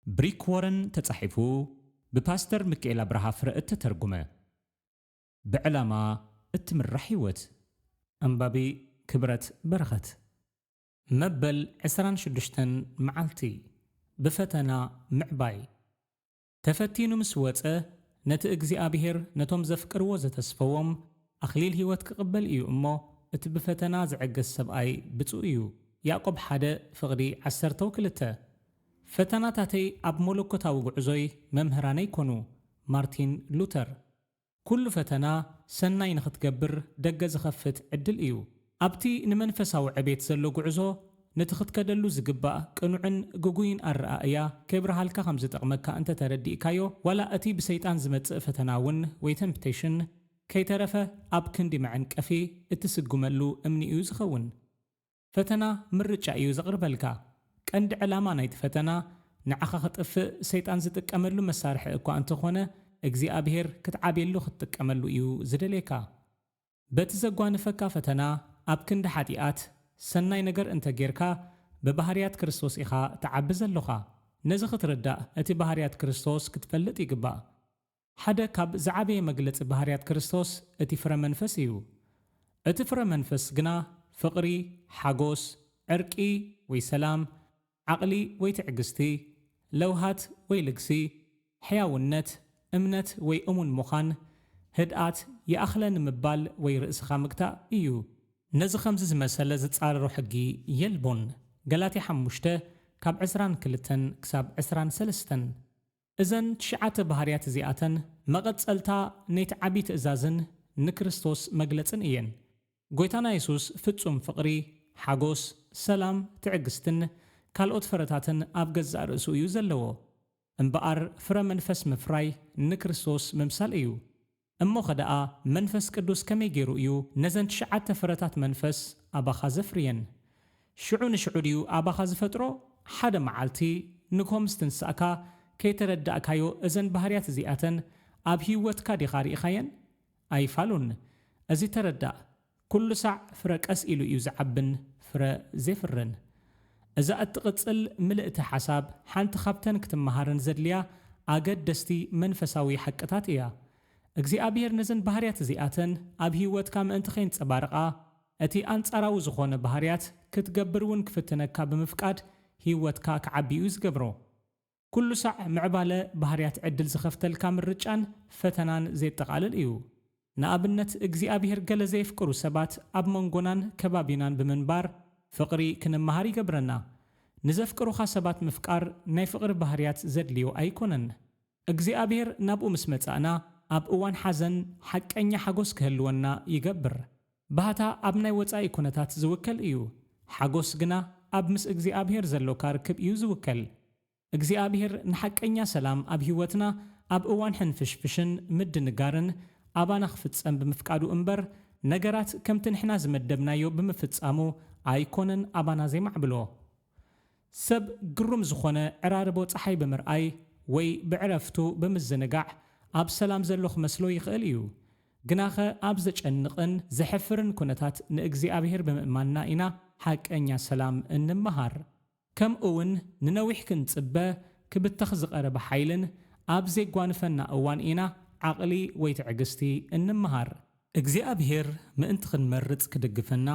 ብሪክ ዎረን ተጻሒፉ፣ ብፓስተር ሚካኤል ኣብርሃ ፍረ እተተርጉመ። ብዕላማ እትምራሕ ህይወት። ኣንባቢ ክብረት በረኸት። መበል ዕስራን ሽዱሽተን መዓልቲ። ብፈተና ምዕባይ። ተፈቲኑ ምስ ወጸ፣ ነቲ እግዚኣብሔር ነቶም ዘፍቅርዎ ዘተስፈዎም ኣኽሊል ህይወት ክቕበል እዩ እሞ፣ እቲ ብፈተና ዝዕገስ ሰብኣይ ብፁእ እዩ። ያዕቆብ ሓደ ፍቕዲ ዓሰርተው ክልተ። ፈተናታተይ ኣብ መለኮታዊ ጉዕዞይ መምህራነይ ኮኑ። ማርቲን ሉተር። ኩሉ ፈተና ሰናይ ንኽትገብር ደገ ዝኸፍት ዕድል እዩ። ኣብቲ ንመንፈሳዊ ዕቤት ዘሎ ጉዕዞ፣ ነቲ ክትከደሉ ዝግባእ ቅኑዕን ግጉይን ኣረኣእያ ከይብርሃልካ ከም ዝጠቕመካ እንተ ተረዲእካዮ፣ ዋላ እቲ ብሰይጣን ዝመጽእ ፈተና እውን ወይ ተምፕቴሽን ከይተረፈ ኣብ ክንዲ መዐንቀፊ እትስጉመሉ እምኒ እዩ ዝኸውን። ፈተና ምርጫ እዩ ዘቕርበልካ። ቀንዲ ዕላማ ናይቲ ፈተና ንዓኻ ክጥፍእ ሰይጣን ዝጥቀመሉ መሳርሒ እኳ እንተኾነ፣ እግዚኣብሔር ክትዓብየሉ ክትጥቀመሉ እዩ ዝደልየካ። በቲ ዘጓንፈካ ፈተና ኣብ ክንዲ ሓጢኣት ሰናይ ነገር እንተ ጌርካ፣ ብባህርያት ክርስቶስ ኢኻ ትዓቢ ዘሎኻ። ነዚ ክትርዳእ እቲ ባህርያት ክርስቶስ ክትፈልጥ ይግባእ። ሓደ ካብ ዝዓበየ መግለጺ ባህርያት ክርስቶስ እቲ ፍረ መንፈስ እዩ። እቲ ፍረ መንፈስ ግና ፍቕሪ፣ ሓጎስ፣ ዕርቂ ወይ ሰላም፣ ዓቕሊ ወይ ትዕግስቲ፣ ለውሃት ወይ ልግሲ፣ ሕያውነት፣ እምነት ወይ እሙን ምዃን፣ ህድኣት፣ ይኣኽለኒ ምባል ወይ ርእስኻ ምግታእ እዩ። ነዚ ከምዚ ዝመሰለ ዝጻረሮ ሕጊ የልቦን። ገላትያ ሓሙሽተ ካብ ዕስራን ክልተን ክሳብ ዕስራን ሰለስተን። እዘን ትሽዓተ ባህርያት እዚኣተን መቐጸልታ ነቲ ዓቢ ትእዛዝን ንክርስቶስ መግለጽን እየን። ጐይታና የሱስ ፍጹም ፍቕሪ፣ ሓጎስ፣ ሰላም፣ ትዕግስትን ካልኦት ፍረታትን ኣብ ገዛእ ርእሱ እዩ ዘለዎ። እምበኣር ፍረ መንፈስ ምፍራይ ንክርስቶስ ምምሳል እዩ። እሞኸ ደኣ መንፈስ ቅዱስ ከመይ ገይሩ እዩ ነዘን ትሽዓተ ፍረታት መንፈስ ኣባኻ ዘፍርየን? ሽዑ ንሽዑ ድዩ ኣባኻ ዝፈጥሮ? ሓደ መዓልቲ ንግሆ ምስ ትንሳእካ ከይተረዳእካዮ እዘን ባህርያት እዚኣተን ኣብ ህይወትካ ዲኻ ርኢኻየን? ኣይፋሉን። እዚ ተረዳእ። ኩሉ ሳዕ ፍረ ቀስ ኢሉ እዩ ዝዓብን ፍረ ዜፍርን። እዛ እትቕጽል ምልእቲ ሓሳብ ሓንቲ ካብተን ክትመሃረን ዘድልያ ኣገደስቲ መንፈሳዊ ሓቅታት እያ። እግዚኣብሔር ነዘን ባህርያት እዚኣተን ኣብ ህይወትካ ምእንቲ ኸይንጸባርቓ፣ እቲ ኣንጻራዊ ዝኾነ ባህርያት ክትገብር እውን ክፍትነካ ብምፍቃድ ህይወትካ ክዓቢ እዩ ዝገብሮ። ኩሉ ሳዕ ምዕባለ ባህርያት ዕድል ዝኸፍተልካ ምርጫን ፈተናን ዜጠቓልል እዩ። ንኣብነት፣ እግዚኣብሔር ገለ ዘየፍቅሩ ሰባት ኣብ መንጎናን ከባቢናን ብምንባር ፍቕሪ ክንመሃር ይገብረና። ንዘፍቅሩኻ ሰባት ምፍቃር ናይ ፍቕሪ ባህርያት ዘድልዮ ኣይኮነን። እግዚኣብሔር ናብኡ ምስ መጻእና፣ ኣብ እዋን ሓዘን ሓቀኛ ሓጎስ ክህልወና ይገብር። ባህታ ኣብ ናይ ወጻኢ ኩነታት ዝውከል እዩ። ሓጎስ ግና ኣብ ምስ እግዚኣብሔር ዘሎካ ርክብ እዩ ዝውከል። እግዚኣብሔር ንሓቀኛ ሰላም ኣብ ህይወትና ኣብ እዋን ሕንፍሽፍሽን ምድንጋርን ኣባና ክፍጸም ብምፍቃዱ እምበር፣ ነገራት ከምቲ ንሕና ዝመደብናዮ ብምፍጻሙ ኣይኮነን ኣባና ዜማዕብሎ። ሰብ ግሩም ዝኾነ ዕራርቦ ጸሓይ ብምርኣይ ወይ ብዕረፍቱ ብምዝንጋዕ ኣብ ሰላም ዘሎ ክመስሎ ይኽእል እዩ። ግናኸ ኣብ ዘጨንቕን ዘሕፍርን ኩነታት ንእግዚኣብሔር ብምእማንና ኢና ሓቀኛ ሰላም እንመሃር። ከምኡ እውን ንነዊሕ ክንጽበ ክብተኽ ዝቐረበ ሓይልን ኣብ ዜጓንፈና እዋን ኢና ዓቕሊ ወይ ትዕግስቲ እንመሃር። እግዚኣብሔር ምእንቲ ክንመርጽ ክድግፈና፣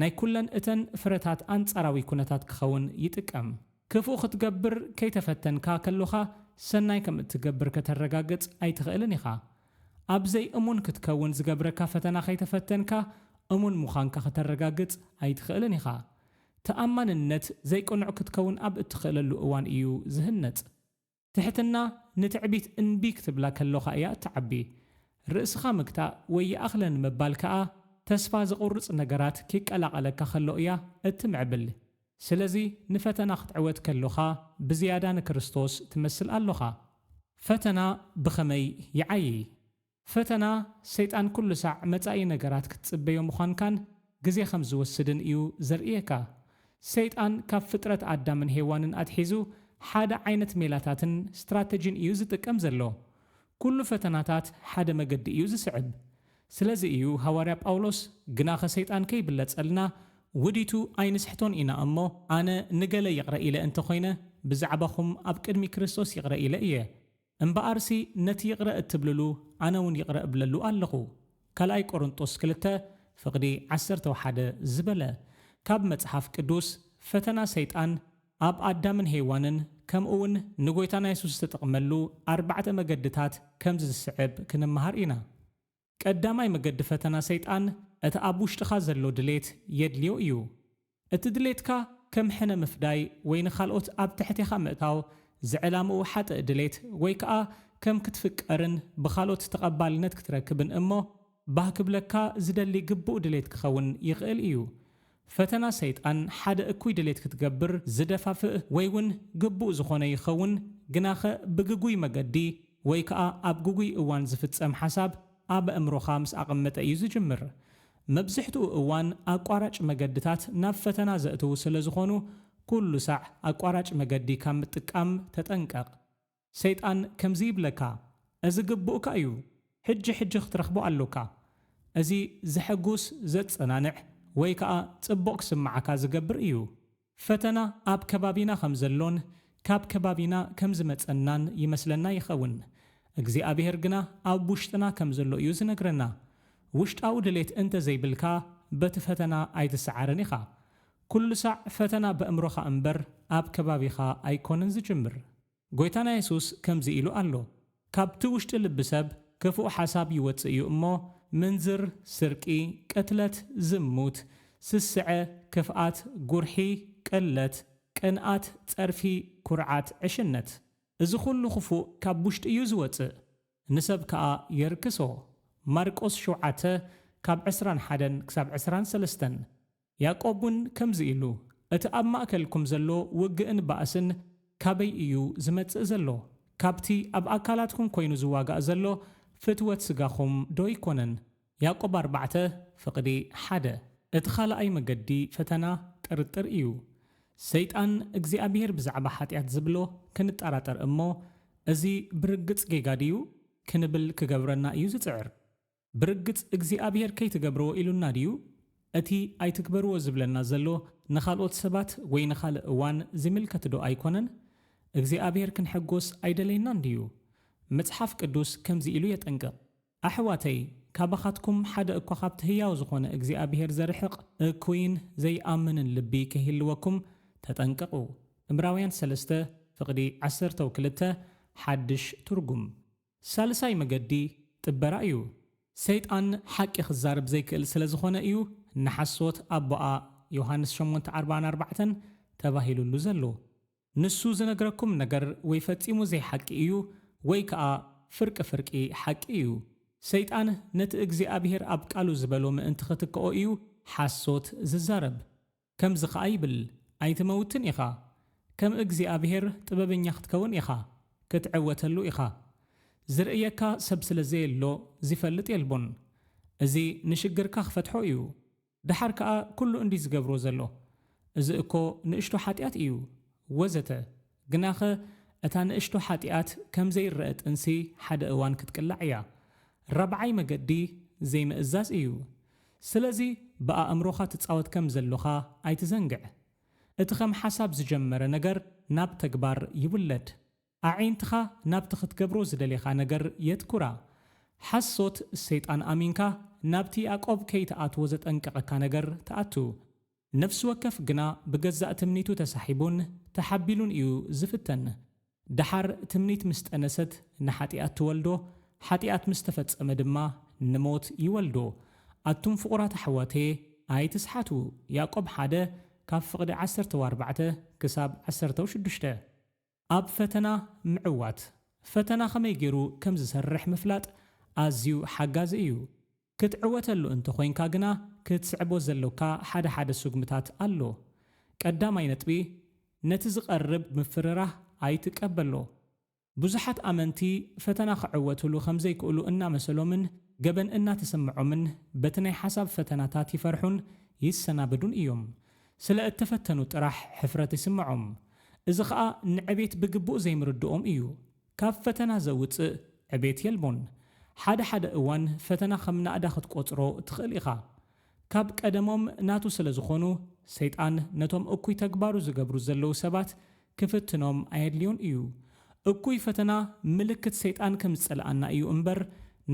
ናይ ኩለን እተን ፍረታት ኣንጻራዊ ኩነታት ክኸውን ይጥቀም። ክፉእ ክትገብር ከይተፈተንካ ከሎኻ፣ ሰናይ ከም እትገብር ከተረጋግጽ ኣይትኽእልን ኢኻ። ኣብ ዘይእሙን ክትከውን ዝገብረካ ፈተና ከይተፈተንካ፣ እሙን ምዃንካ ከተረጋግጽ ኣይትኽእልን ኢኻ። ተኣማንነት ዘይቅኑዕ ክትከውን ኣብ እትኽእለሉ እዋን እዩ ዝህነጽ። ትሕትና ንትዕቢት እንቢ ክትብላ ከሎኻ እያ እትዓቢ። ርእስኻ ምግታእ ወይ ይኣኽለኒ ምባል ከኣ፣ ተስፋ ዘቑርጽ ነገራት ኪቀላቐለካ ከሎ እያ እትምዕብል። ስለዚ፣ ንፈተና ክትዕወት ከሎኻ፣ ብዝያዳ ንክርስቶስ ትመስል ኣሎኻ። ፈተና ብኸመይ ይዓዪ? ፈተና፣ ሰይጣን ኩሉ ሳዕ መጻኢ ነገራት ክትጽበዮ ምዃንካን ግዜ ከም ዝወስድን እዩ ዘርእየካ። ሰይጣን ካብ ፍጥረት ኣዳምን ሄዋንን ኣትሒዙ ሓደ ዓይነት ሜላታትን ስትራተጂን እዩ ዝጥቀም ዘሎ። ኩሉ ፈተናታት ሓደ መገዲ እዩ ዝስዕብ። ስለዚ እዩ ሃዋርያ ጳውሎስ፣ "ግናኸ ሰይጣን ከይብለጸልና ውዲቱ ኣይንስሕቶን ኢና እሞ፣ ኣነ ንገለ ይቕረ ኢለ እንተኾይነ፣ ብዛዕባኹም ኣብ ቅድሚ ክርስቶስ ይቕረ ኢለ እየ። እምበኣርሲ ነቲ ይቕረ እትብልሉ ኣነ እውን ይቕረ እብለሉ ኣለኹ። ካልኣይ ቆሮንጦስ ክልተ ፍቕዲ ዓሰርተ ሓደ ዝበለ። ካብ መጽሓፍ ቅዱስ ፈተና ሰይጣን ኣብ ኣዳምን ሄዋንን ከምኡ እውን ንጎይታና የሱስ ዝተጠቕመሉ ኣርባዕተ መገድታት ከምዚ ዝስዕብ ክንመሃር ኢና። ቀዳማይ መገዲ ፈተና ሰይጣን እቲ ኣብ ውሽጥኻ ዘሎ ድሌት የድልዮ እዩ። እቲ ድሌትካ ከም ሕነ ምፍዳይ ወይ ንኻልኦት ኣብ ትሕቴኻ ምእታው ዝዕላምኡ ሓጥእ ድሌት ወይ ከኣ ከም ክትፍቀርን ብኻልኦት ተቐባልነት ክትረክብን እሞ ባህ ክብለካ ዝደሊ ግቡእ ድሌት ክኸውን ይኽእል እዩ። ፈተና ሰይጣን ሓደ እኩይ ድሌት ክትገብር ዝደፋፍእ ወይ እውን ግቡእ ዝኾነ ይኸውን፣ ግናኸ ብግጉይ መገዲ ወይ ከኣ ኣብ ግጉይ እዋን ዝፍጸም ሓሳብ ኣብ ኣእምሮኻ ምስ ኣቐመጠ እዩ ዝጅምር። መብዝሕትኡ እዋን ኣቋራጭ መገድታት ናብ ፈተና ዘእትዉ ስለ ዝኾኑ፣ ኩሉ ሳዕ ኣቋራጭ መገዲ ካብ ምጥቃም ተጠንቀቕ። ሰይጣን ከምዚ ይብለካ፣ "እዚ ግቡእካ እዩ፣ ሕጂ ሕጂ ክትረኽቦ ኣሎካ። እዚ ዘሐጉስ፣ ዘጸናንዕ ወይ ከኣ ጽቡቕ ክስምዓካ ዝገብር እዩ።" ፈተና ኣብ ከባቢና ከም ዘሎን ካብ ከባቢና ከም ዝመጸናን ይመስለና ይኸውን። እግዚኣብሔር ግና ኣብ ውሽጥና ከም ዘሎ እዩ ዝነግረና። ውሽጣዊ ድሌት እንተ ዘይብልካ፣ በቲ ፈተና ኣይትሰዓርን ኢኻ። ኩሉ ሳዕ ፈተና በእምሮኻ እምበር ኣብ ከባቢኻ ኣይኮነን ዝጅምር። ጎይታና የሱስ ከምዚ ኢሉ ኣሎ፣ "ካብቲ ውሽጢ ልቢ ሰብ ክፉእ ሓሳብ ይወጽእ እዩ እሞ፣ ምንዝር፣ ስርቂ፣ ቅትለት፣ ዝሙት፣ ስስዐ፣ ክፍኣት፣ ጉርሒ፣ ቅለት፣ ቅንኣት፣ ጸርፊ፣ ኩርዓት፣ ዕሽነት። እዚ ኹሉ ክፉእ ካብ ውሽጢ እዩ ዝወጽእ፣ ንሰብ ከኣ የርክሶ።" ማርቆስ ሸውዓተ ካብ ዕስራን ሓደን ክሳብ ዕስራን ሰለስተን። ያዕቆብ እውን ከምዚ ኢሉ፣ "እቲ ኣብ ማእከልኩም ዘሎ ውግእን ባእስን ካበይ እዩ ዝመጽእ ዘሎ? ካብቲ ኣብ ኣካላትኩም ኮይኑ ዝዋጋእ ዘሎ ፍትወት ስጋኹም ዶ ኣይኮነን?" ያዕቆብ ኣርባዕተ ፍቕዲ ሓደ። እቲ ካልኣይ መገዲ ፈተና ጥርጥር እዩ። ሰይጣን እግዚኣብሔር ብዛዕባ ሓጢኣት ዝብሎ ክንጠራጠር እሞ፣ "እዚ ብርግጽ ጌጋ ድዩ?" ክንብል ክገብረና እዩ ዝጽዕር። "ብርግጽ እግዚኣብሔር ከይትገብርዎ ኢሉና ድዩ? እቲ ኣይትግበርዎ ዝብለና ዘሎ ንኻልኦት ሰባት ወይ ንኻልእ እዋን ዝምልከት ዶ ኣይኮነን? እግዚኣብሔር ክንሕጎስ ኣይደለየናን ድዩ?" መጽሓፍ ቅዱስ ከምዚ ኢሉ የጠንቅቕ፣ "ኣሕዋተይ፣ ካባኻትኩም ሓደ እኳ ካብቲ ህያው ዝኾነ እግዚኣብሔር ዘርሕቕ እኩይን ዘይኣምንን ልቢ ከይህልወኩም ተጠንቀቑ።" ዕብራውያን ሰለስተ ፍቕዲ ዓሰርተው ክልተ፣ ሓድሽ ትርጉም። ሳልሳይ መገዲ ጥበራ እዩ። ሰይጣን ሓቂ ክዛረብ ዘይክእል ስለ ዝኾነ እዩ ንሓሶት ኣቦኣ ዮሃንስ ሸሞንተ ኣርባዓን ኣርባዕተን ተባሂሉሉ ዘሎ። ንሱ ዝነግረኩም ነገር ወይ ፈጺሙ ዘይሓቂ እዩ ወይ ከኣ ፍርቂ ፍርቂ ሓቂ እዩ። ሰይጣን ነቲ እግዚኣብሔር ኣብ ቃሉ ዝበሎ ምእንቲ ክትክኦ እዩ ሓሶት ዝዛረብ። ከምዚ ኸኣ ይብል፣ "ኣይትመውትን ኢኻ። ከም እግዚኣብሔር ጥበበኛ ክትከውን ኢኻ። ክትዕወተሉ ኢኻ። ዝርእየካ ሰብ ስለ ዘየሎ ዝፈልጥ የልቦን። እዚ ንሽግርካ ክፈትሖ እዩ። ደሓር ከኣ ኩሉ እንዲ ዝገብሮ ዘሎ። እዚ እኮ ንእሽቶ ሓጢኣት እዩ።" ወዘተ። ግናኸ እታ ንእሽቶ ሓጢኣት ከም ዘይረአ ጥንሲ ሓደ እዋን ክትቅላዕ እያ። ራብዓይ መገዲ ዘይምእዛዝ እዩ። ስለዚ ብኣእምሮኻ ትጻወት ከም ዘሎኻ ኣይትዘንግዕ። እቲ ከም ሓሳብ ዝጀመረ ነገር ናብ ተግባር ይውለድ። ኣዒንትኻ ናብቲ ክትገብሮ ዝደሌኻ ነገር የትኩራ። ሓሶት ሰይጣን ኣሚንካ ናብቲ ያዕቆብ ከይትኣትዎ ዘጠንቀቐካ ነገር ትኣቱ። ነፍሲ ወከፍ ግና ብገዛእ ትምኒቱ ተሳሒቡን ተሓቢሉን እዩ ዝፍተን። ደሓር ትምኒት ምስ ጠነሰት ንሓጢኣት ትወልዶ፣ ሓጢኣት ምስ ተፈጸመ ድማ ንሞት ይወልዶ። ኣቱም ፍቑራት ኣሕዋተየ፣ ኣይትስሓቱ። ያዕቆብ ሓደ ካብ ፍቕዲ ዓሰርተ ኣርባዕተ ክሳብ ዓሰርተ ሽዱሽተ። ኣብ ፈተና ምዕዋት። ፈተና ከመይ ገይሩ ከም ዝሰርሕ ምፍላጥ ኣዝዩ ሓጋዚ እዩ። ክትዕወተሉ እንተኾይንካ ግና ክትስዕቦ ዘሎካ ሓደ ሓደ ስጉምታት ኣሎ። ቀዳማይ ነጥቢ፣ ነቲ ዝቐርብ ምፍርራህ ኣይትቀበሎ። ብዙሓት ኣመንቲ ፈተና ክዕወትሉ ከም ዘይክእሉ እናመሰሎምን ገበን እናተሰምዖምን በቲ ናይ ሓሳብ ፈተናታት ይፈርሑን ይሰናበዱን እዮም። ስለ እተፈተኑ ጥራሕ ሕፍረት ይስምዖም። እዚ ኸኣ ንዕቤት ብግቡእ ዘይምርድኦም እዩ። ካብ ፈተና ዘውጽእ ዕቤት የልቦን። ሓደ ሓደ እዋን ፈተና ከም ናእዳ ክትቆጽሮ ትኽእል ኢኻ። ካብ ቀደሞም ናቱ ስለ ዝኾኑ፣ ሰይጣን ነቶም እኩይ ተግባሩ ዝገብሩ ዘለዉ ሰባት ክፍትኖም ኣየድልዮን እዩ። እኩይ ፈተና ምልክት ሰይጣን ከም ዝጸልኣና እዩ እምበር፣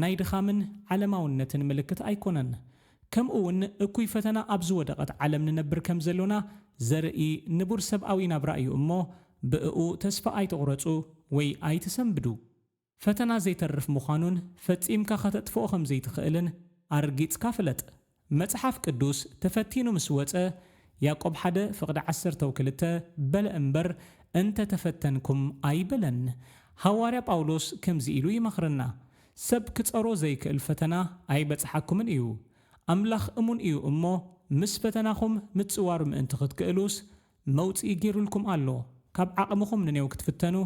ናይ ድኻምን ዓለማውነትን ምልክት ኣይኮነን። ከምኡ እውን እኩይ ፈተና ኣብ ዝወደቐት ዓለም ንነብር ከም ዘሎና ዘርኢ ንቡር ሰብኣዊ ናብራ እዩ እሞ፣ ብእኡ ተስፋ ኣይትቑረጹ ወይ ኣይትሰንብዱ። ፈተና ዘይተርፍ ምዃኑን ፈጺምካ ከተጥፍኦ ከም ዘይትኽእልን ኣርጊጽካ ፍለጥ። መጽሓፍ ቅዱስ ተፈቲኑ ምስ ወጸ፣ ያዕቆብ ሓደ ፍቕዲ ዓሰርተው ክልተ፣ በለ እምበር፣ "እንተ ተፈተንኩም" ኣይበለን። ሃዋርያ ጳውሎስ ከምዚ ኢሉ ይመኽረና፣ "ሰብ ክጸሮ ዘይክእል ፈተና ኣይበጽሓኩምን እዩ። ኣምላኽ እሙን እዩ እሞ፣ ምስ ፈተናኹም ምጽዋር ምእንቲ ክትክእሉስ፣ መውጽኢ ገይሩልኩም ኣሎ። ካብ ዓቕምኹም ንኔው ክትፍተኑ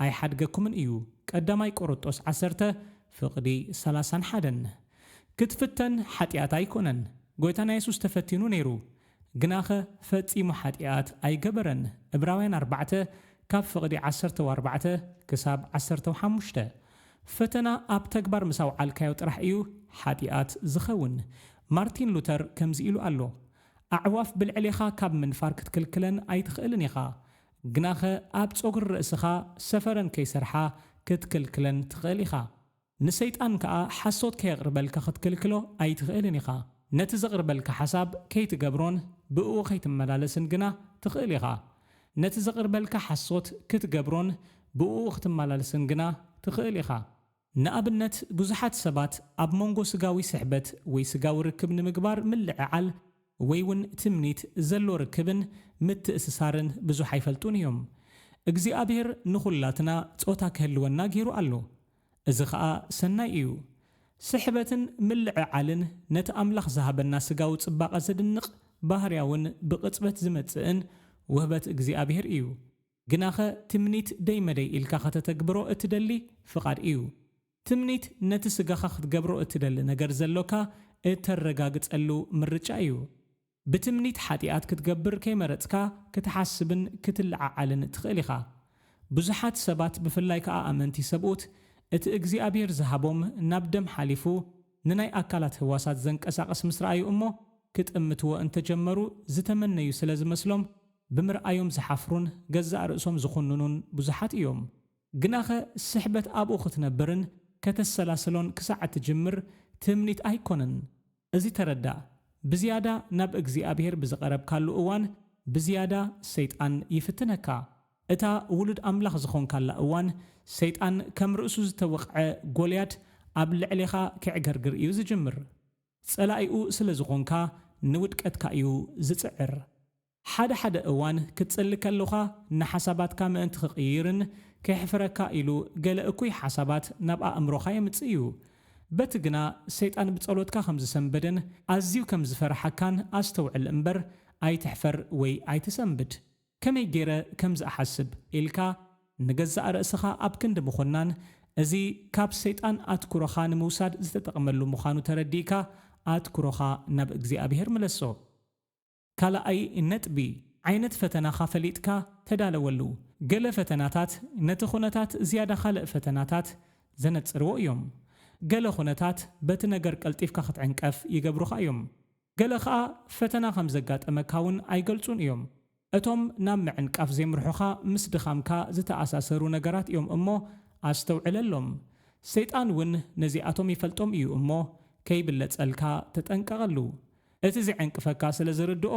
ኣይሓድገኩምን እዩ።" ቀዳማይ ቆሮንጦስ ዓሰርተ ፍቕዲ ሰላሳን ሓደን። ክትፍተን ሓጢኣት ኣይኮነን። ጎይታና የሱስ ተፈቲኑ ነይሩ፣ ግናኸ ፈጺሙ ሓጢኣት ኣይገበረን። ዕብራውያን ኣርባዕተ ካብ ፍቕዲ ዓሰርተው ኣርባዕተ ክሳብ ዓሰርተው ሓሙሽተ። ፈተና ኣብ ተግባር ምስ ኣውዓልካዮ ጥራሕ እዩ ሓጢኣት ዝኸውን። ማርቲን ሉተር ከምዚ ኢሉ ኣሎ፣ "ኣዕዋፍ ብልዕሌኻ ካብ ምንፋር ክትክልክለን ኣይትኽእልን ኢኻ፣ ግናኸ ኣብ ጸጉሪ ርእስኻ ሰፈረን ከይሰርሓ ክትክልክለን ትኽእል ኢኻ። ንሰይጣን ከኣ ሓሶት ከየቕርበልካ ክትክልክሎ ኣይትኽእልን ኢኻ። ነቲ ዘቕርበልካ ሓሳብ ከይትገብሮን ብእኡ ከይትመላለስን ግና ትኽእል ኢኻ። ነቲ ዘቕርበልካ ሓሶት ክትገብሮን ብእኡ ክትመላለስን ግና ትኽእል ኢኻ። ንኣብነት፣ ብዙሓት ሰባት ኣብ መንጎ ስጋዊ ስሕበት ወይ ስጋዊ ርክብ ንምግባር ምልዕዓል ወይ እውን ትምኒት ዘሎ ርክብን ምትእስሳርን ብዙሕ ኣይፈልጡን እዮም። እግዚኣብሔር ንኹላትና ጾታ ክህልወና ገይሩ ኣሎ። እዚ ኸኣ ሰናይ እዩ። ስሕበትን ምልዕዓልን ነቲ ኣምላኽ ዝሃበና ስጋዊ ጽባቐ ዘድንቕ ባህርያውን ብቕጽበት ዝመጽእን ውህበት እግዚኣብሔር እዩ። ግናኸ ትምኒት ደይ መደይ ኢልካ ከተተግብሮ እትደሊ ፍቓድ እዩ። ትምኒት ነቲ ስጋኻ ክትገብሮ እትደሊ ነገር ዘሎካ እተረጋግጸሉ ምርጫ እዩ። ብትምኒት ሓጢኣት ክትገብር ከይመረጽካ ክትሓስብን ክትለዓዓልን ትኽእል ኢኻ። ብዙሓት ሰባት፣ ብፍላይ ከኣ ኣመንቲ ሰብኡት፣ እቲ እግዚኣብሔር ዝሃቦም ናብ ደም ሓሊፉ ንናይ ኣካላት ህዋሳት ዘንቀሳቕስ ምስ ረኣዩ እሞ፣ ክጥምትዎ እንተጀመሩ ዝተመነዩ ስለ ዝመስሎም፣ ብምርኣዮም ዝሓፍሩን ገዛእ ርእሶም ዝኹንኑን ብዙሓት እዮም። ግናኸ ስሕበት ኣብኡ ክትነብርን ከተሰላስሎን ክሳዕ እትጅምር ትምኒት ኣይኮነን። እዚ ተረዳእ። ብዝያዳ ናብ እግዚኣብሔር ብዝቐረብካሉ እዋን፣ ብዝያዳ ሰይጣን ይፍትነካ። እታ ውሉድ ኣምላኽ ዝኾንካላ እዋን፣ ሰይጣን ከም ርእሱ ዝተወቕዐ ጎልያድ ኣብ ልዕሌኻ ክዕገርግር እዩ ዝጅምር። ጸላኢኡ ስለ ዝኾንካ፣ ንውድቀትካ እዩ ዝጽዕር። ሓደ ሓደ እዋን ክትጽሊ ከለኻ፣ ንሓሳባትካ ምእንቲ ክቕይርን ከሕፍረካ ኢሉ፣ ገለ እኩይ ሓሳባት ናብ ኣእምሮኻ የምጽእ እዩ። በቲ ግና፣ ሰይጣን ብጸሎትካ ከም ዝሰንበደን ኣዝዩ ከም ዝፈርሓካን ኣስተውዕል እምበር፣ ኣይትሕፈር ወይ ኣይትሰንብድ። "ከመይ ገይረ ከም ዝኣሓስብ?" ኢልካ ንገዛእ ርእስኻ ኣብ ክንዲ ምኹናን፣ እዚ ካብ ሰይጣን ኣትኩሮኻ ንምውሳድ ዝተጠቕመሉ ምዃኑ ተረዲእካ፣ ኣትኩሮኻ ናብ እግዚኣብሔር ምለሶ። ካልኣይ ነጥቢ፣ ዓይነት ፈተናኻ ፈሊጥካ ተዳለወሉ። ገለ ፈተናታት ነቲ ኩነታት ዝያዳ ካልእ ፈተናታት ዘነጽርዎ እዮም። ገለ ኩነታት በቲ ነገር ቀልጢፍካ ክትዕንቀፍ ይገብሩኻ እዮም። ገለ ኸኣ ፈተና ከም ዘጋጠመካ እውን ኣይገልጹን እዮም። እቶም ናብ ምዕንቃፍ ዜምርሑኻ ምስ ድኻምካ ዝተኣሳሰሩ ነገራት እዮም እሞ ኣስተውዕለሎም። ሰይጣን እውን ነዚኣቶም ይፈልጦም እዩ እሞ ከይብለጸልካ ተጠንቀቐሉ። እቲ ዜዕንቅፈካ ስለ ዝርድኦ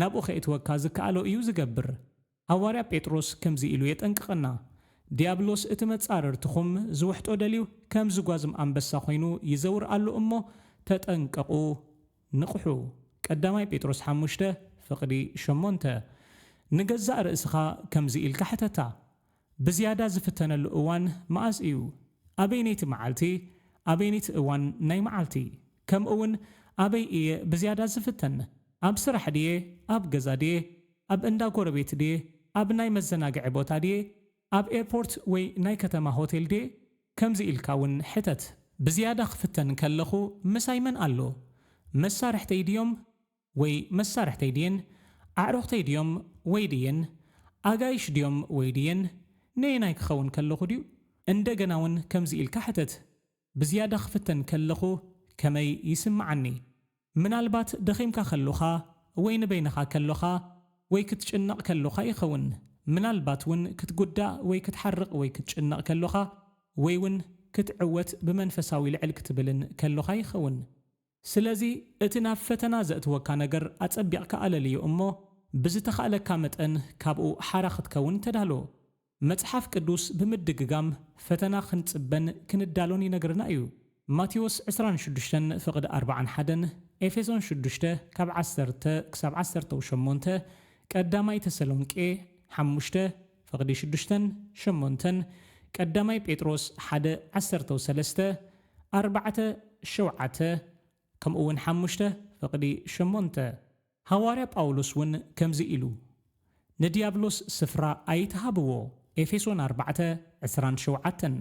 ናብኡ ኼእትወካ ዝከኣሎ እዩ ዝገብር። ሃዋርያ ጴጥሮስ ከምዚ ኢሉ የጠንቅቐና፣ "ዲያብሎስ እቲ መጻርርትኹም ዝውሕጦ ደልዩ ከም ዝጓዝም ኣንበሳ ኾይኑ ይዘውር ኣሎ እሞ ተጠንቀቑ፣ ንቕሑ።" ቀዳማይ ጴጥሮስ ሓሙሽተ ፍቕዲ ሸሞንተ። ንገዛእ ርእስኻ ከምዚ ኢልካ ሕተታ፣ "ብዝያዳ ዝፍተነሉ እዋን መኣዝ እዩ? ኣበይነይቲ መዓልቲ? ኣበይነይቲ እዋን ናይ መዓልቲ? ከምኡ እውን ኣበይ እየ ብዝያዳ ዝፍተን? ኣብ ስራሕ ድየ? ኣብ ገዛ ድየ? ኣብ እንዳ ጎረቤት ድየ? ኣብ ናይ መዘናግዒ ቦታ ድየ? ኣብ ኤርፖርት ወይ ናይ ከተማ ሆቴል ድየ?" ከምዚ ኢልካ እውን ሕተት፣ "ብዝያዳ ክፍተን ከለኹ ምሳይ መን ኣሎ? መሳርሕተይ ድዮም ወይ መሳርሕተይ ድየን? ኣዕሩኽተይ ድዮም ወይ ድየን? ኣጋይሽ ድዮም ወይ ድየን? ነየናይ ክኸውን ከለኹ ድዩ?" እንደገና እውን ከምዚ ኢልካ ሕተት፣ "ብዝያዳ ክፍተን ከለኹ ከመይ ይስምዓኒ?" ምናልባት ደኺምካ ከሎኻ ወይ ንበይንኻ ከሎኻ ወይ ክትጭነቕ ከሎኻ ይኸውን። ምናልባት እውን ክትጉዳእ ወይ ክትሓርቕ ወይ ክትጭነቕ ከሎኻ፣ ወይ እውን ክትዕወት ብመንፈሳዊ ልዕል ክትብልን ከሎኻ ይኸውን። ስለዚ እቲ ናብ ፈተና ዘእትወካ ነገር ኣጸቢቕካ ኣለልዮ እሞ፣ ብዝተኻእለካ መጠን ካብኡ ሓራ ክትከውን ተዳሎ። መጽሓፍ ቅዱስ ብምድግጋም ፈተና ክንጽበን ክንዳሎን ይነግረና እዩ። ማቴዎስ ዕስራን ሽዱሽተን ፍቕዲ ኣርባዓን ሓደን፣ ኤፌሶን ሽዱሽተ ካብ ዓሰርተ ክሳብ ዓሰርተ ሸሞንተ፣ ቀዳማይ ተሰሎንቄ ሓሙሽተ ፍቕዲ ሽዱሽተን ሸሞንተን፣ ቀዳማይ ጴጥሮስ ሓደ ዓሰርተ ሰለስተ፣ ኣርባዕተ ሸውዓተ፣ ከምኡ እውን ሓሙሽተ ፍቕዲ ሸሞንተ። ሃዋርያ ጳውሎስ እውን ከምዚ ኢሉ፣ ንዲያብሎስ ስፍራ ኣይትሃብዎ። ኤፌሶን ኣርባዕተ ዕስራን ሸውዓተን።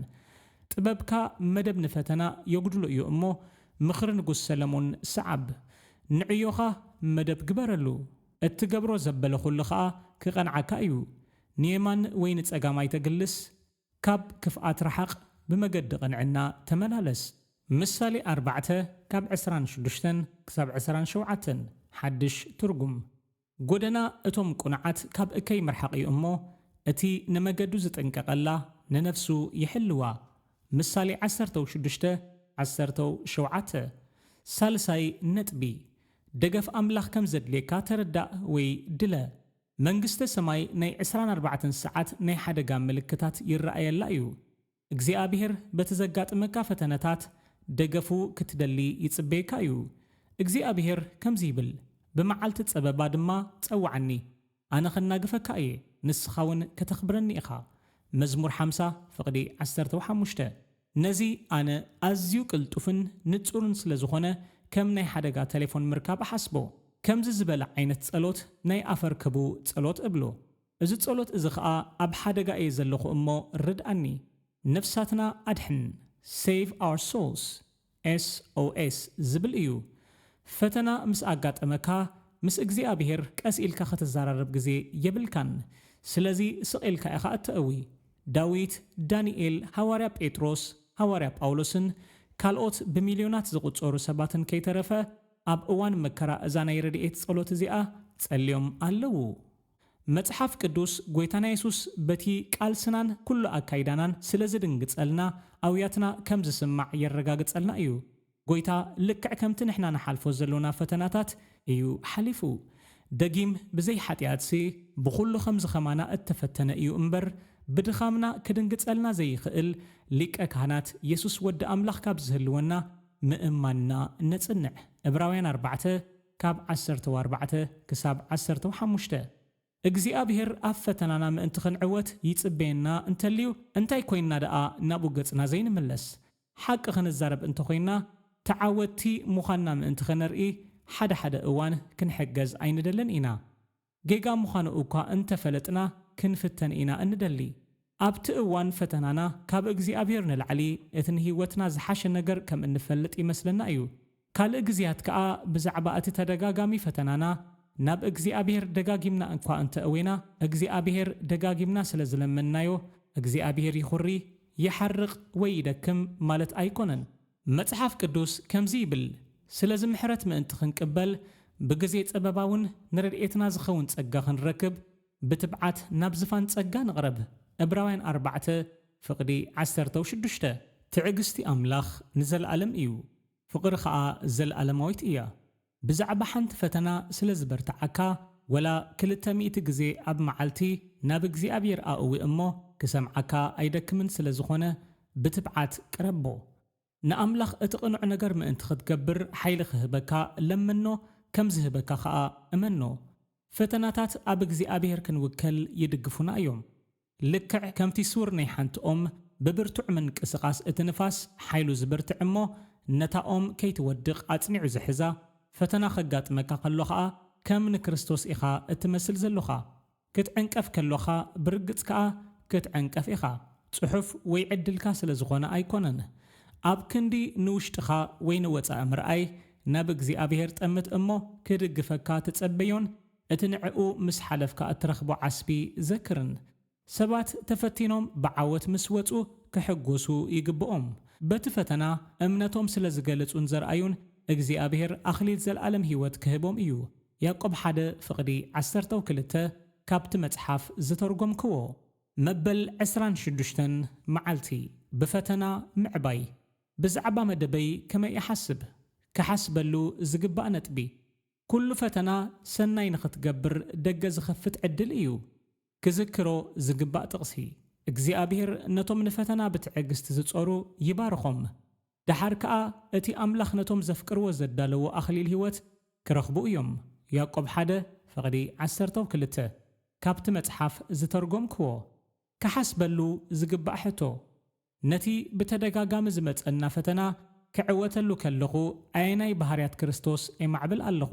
ጥበብካ መደብ ንፈተና የጉድሎ እዩ እሞ፣ ምኽሪ ንጉስ ሰለሞን ሰዓብ። ንዕዮኻ መደብ ግበረሉ። እትገብሮ ዘበለ ኹሉ ኸኣ ክቐንዓካ እዩ። ንየማን ወይ ንጸጋም ኣይተግልስ። ካብ ክፍኣት ረሓቕ፣ ብመገዲ ቅንዕና ተመላለስ። ምሳሌ ኣርባዕተ ካብ ዕስራን ሽዱሽተን ክሳብ ዕስራን ሸውዓተን። ሓድሽ ትርጉም። ጎደና እቶም ቅኑዓት ካብ እከይ ምርሓቕ እዩ እሞ፣ እቲ ንመገዱ ዝጥንቀቐላ ንነፍሱ ይሕልዋ። ምሳሌ ዓሰርተ ሽዱሽተ ዓሰርተ ሸውዓተ። ሳልሳይ ነጥቢ፣ ደገፍ ኣምላኽ ከም ዘድልየካ ተረዳእ ወይ ድለ። መንግስተ ሰማይ ናይ ዕስራን ኣርባዕተን ሰዓት ናይ ሓደጋ ምልክታት ይረኣየላ እዩ። እግዚኣብሔር በቲ ዘጋጥመካ ፈተነታት ደገፉ ክትደሊ ይጽበየካ እዩ። እግዚኣብሔር ከምዚ ይብል፣ ብመዓልቲ ጸበባ ድማ ጸውዓኒ፣ ኣነ ኸናግፈካ እየ፣ ንስኻ እውን ከተኽብረኒ ኢኻ። መዝሙር ሓምሳ ፍቕዲ ዓሰርተ ሓሙሽተ። ነዚ ኣነ ኣዝዩ ቅልጡፍን ንጹርን ስለ ዝኾነ፣ ከም ናይ ሓደጋ ቴሌፎን ምርካብ እሓስቦ። ከምዚ ዝበለ ዓይነት ጸሎት ናይ ኣፈርክቡ ጸሎት እብሎ። እዚ ጸሎት እዚ ኸኣ ኣብ ሓደጋ እየ ዘለኹ እሞ ርድኣኒ። ነፍሳትና ኣድሕን፣ Save Our Souls፣ ኤስ ኦ ኤስ ዝብል እዩ። ፈተና ምስ ኣጋጠመካ፣ ምስ እግዚኣብሔር ቀስ ኢልካ ኸትዘራረብ ግዜ የብልካን። ስለዚ ስቕ ኢልካ ኢኻ እተእዊ። ዳዊት፣ ዳንኤል፣ ሃዋርያ ጴጥሮስ፣ ሃዋርያ ጳውሎስን ካልኦት ብሚልዮናት ዝቑጸሩ ሰባትን ከይተረፈ ኣብ እዋን መከራ እዛ ናይ ረድኤት ጸሎት እዚኣ ጸልዮም ኣለዉ። መጽሓፍ ቅዱስ ጎይታና የሱስ በቲ ቃልስናን ኩሉ ኣካይዳናን ስለ ዝድንግጸልና ኣውያትና ከም ዝስማዕ የረጋግጸልና እዩ። ጎይታ ልክዕ ከምቲ ንሕና ንሓልፎ ዘሎና ፈተናታት እዩ ሓሊፉ። ደጊም ብዘይ ሓጢኣትሲ ብኹሉ ከም ዝኸማና እተፈተነ እዩ እምበር፣ ብድኻምና ክድንግጸልና ዘይኽእል ሊቀ ካህናት የሱስ ወዲ ኣምላኽ ካብ ዝህልወና ምእማንና ነጽንዕ። ዕብራውያን ኣርባዕተ ካብ ዓሰርተ ኣርባዕተ ክሳብ ዓሰርተ ሓሙሽተ። እግዚኣብሔር ኣብ ፈተናና ምእንቲ ክንዕወት ይጽበየና እንተልዩ፣ እንታይ ኮይንና ደኣ ናብኡ ገጽና ዘይንምለስ? ሓቂ ክንዛረብ እንተኾይንና፣ ተዓወትቲ ምዃንና ምእንቲ ከነርኢ፣ ሓደ ሓደ እዋን ክንሕገዝ ኣይንደልን ኢና። ጌጋ ምዃኑ እኳ እንተፈለጥና፣ ክንፍተን ኢና እንደሊ። ኣብቲ እዋን ፈተናና፣ ካብ እግዚኣብሔር ንላዕሊ እቲ ንህይወትና ዝሓሸ ነገር ከም እንፈልጥ ይመስለና እዩ። ካልእ ግዜያት ከኣ ብዛዕባ እቲ ተደጋጋሚ ፈተናና ናብ እግዚኣብሔር ደጋጊምና እንኳ እንተእዌና፣ እግዚኣብሔር ደጋጊምና ስለ ዝለመንናዮ፣ እግዚኣብሔር ይኹሪ፣ ይሓርቕ ወይ ይደክም ማለት ኣይኮነን። መጽሓፍ ቅዱስ ከምዚ ይብል፣ ስለዚ ምሕረት ምእንቲ ክንቅበል፣ ብግዜ ጸበባ እውን ንረድኤትና ዝኸውን ጸጋ ክንረክብ፣ ብትብዓት ናብ ዝፋን ጸጋ ንቕረብ። ዕብራውያን ኣርባዕተ ፍቕዲ ዓሰርተ ሽዱሽተ። ትዕግስቲ ኣምላኽ ንዘለኣለም እዩ፣ ፍቕሪ ኸኣ ዘለኣለማዊት እያ። ብዛዕባ ሓንቲ ፈተና ስለ ዝበርትዓካ፣ ወላ ክልተ ሚእቲ ግዜ ኣብ መዓልቲ ናብ እግዚኣብሔር ኣእዊ እሞ፣ ክሰምዓካ ኣይደክምን ስለ ዝኾነ፣ ብትብዓት ቅረቦ። ንኣምላኽ እቲ ቅኑዕ ነገር ምእንቲ ኽትገብር ሓይሊ ኽህበካ ለምኖ፣ ከም ዝህበካ ኸኣ እመኖ። ፈተናታት ኣብ እግዚኣብሔር ክንውከል ይድግፉና እዮም። ልክዕ ከምቲ ሱር ናይ ሓንቲ ኦም ብብርቱዕ ምንቅስቓስ እቲ ንፋስ ሓይሉ ዝብርትዕ እሞ፣ ነታ ኦም ከይትወድቕ ኣጽኒዑ ዝሕዛ፣ ፈተና ኸጋጥመካ ኸሎ ኸኣ ከም ንክርስቶስ ኢኻ እትመስል ዘሎኻ። ክትዕንቀፍ ከሎኻ ብርግጽ ከኣ ክትዕንቀፍ ኢኻ። ጽሑፍ ወይ ዕድልካ ስለ ዝኾነ ኣይኮነን። ኣብ ክንዲ ንውሽጥኻ ወይ ንወጻኢ ምርኣይ፣ ናብ እግዚኣብሔር ጠምት እሞ ክድግፈካ ትጸበዮን እቲ ንዕኡ ምስ ሓለፍካ እትረኽቦ ዓስቢ ዘክርን። ሰባት ተፈቲኖም ብዓወት ምስ ወጹ ክሕጎሱ ይግብኦም። በቲ ፈተና እምነቶም ስለ ዝገለጹን ዘርኣዩን እግዚኣብሔር ኣኽሊል ዘለኣለም ህይወት ክህቦም እዩ። ያዕቆብ ሓደ ፍቕዲ ዓሰርተ ክልተ፣ ካብቲ መጽሓፍ ዝተርጎምክዎ። መበል ዕስራን ሽዱሽተን መዓልቲ። ብፈተና ምዕባይ። ብዛዕባ መደበይ ከመይ እሓስብ? ክሓስበሉ ዝግባእ ነጥቢ። ኩሉ ፈተና ሰናይ ንኽትገብር ደገ ዝኸፍት ዕድል እዩ። ክዝክሮ ዝግባእ ጥቕሲ። እግዚኣብሔር ነቶም ንፈተና ብትዕግስቲ ዝጾሩ ይባርኾም። ደሓር ከኣ እቲ ኣምላኽ ነቶም ዘፍቅርዎ ዘዳለዎ ኣኽሊል ህይወት ክረኽቡ እዮም። ያዕቆብ ሓደ ፍቕዲ ዓሰርተ ክልተ። ካብቲ መጽሓፍ ዝተርጎምክዎ። ክሓስበሉ ዝግባእ ሕቶ። ነቲ ብተደጋጋሚ ዝመጸና ፈተና ክዕወተሉ ከለኹ ኣየናይ ባህርያት ክርስቶስ የማዕብል ኣለኹ?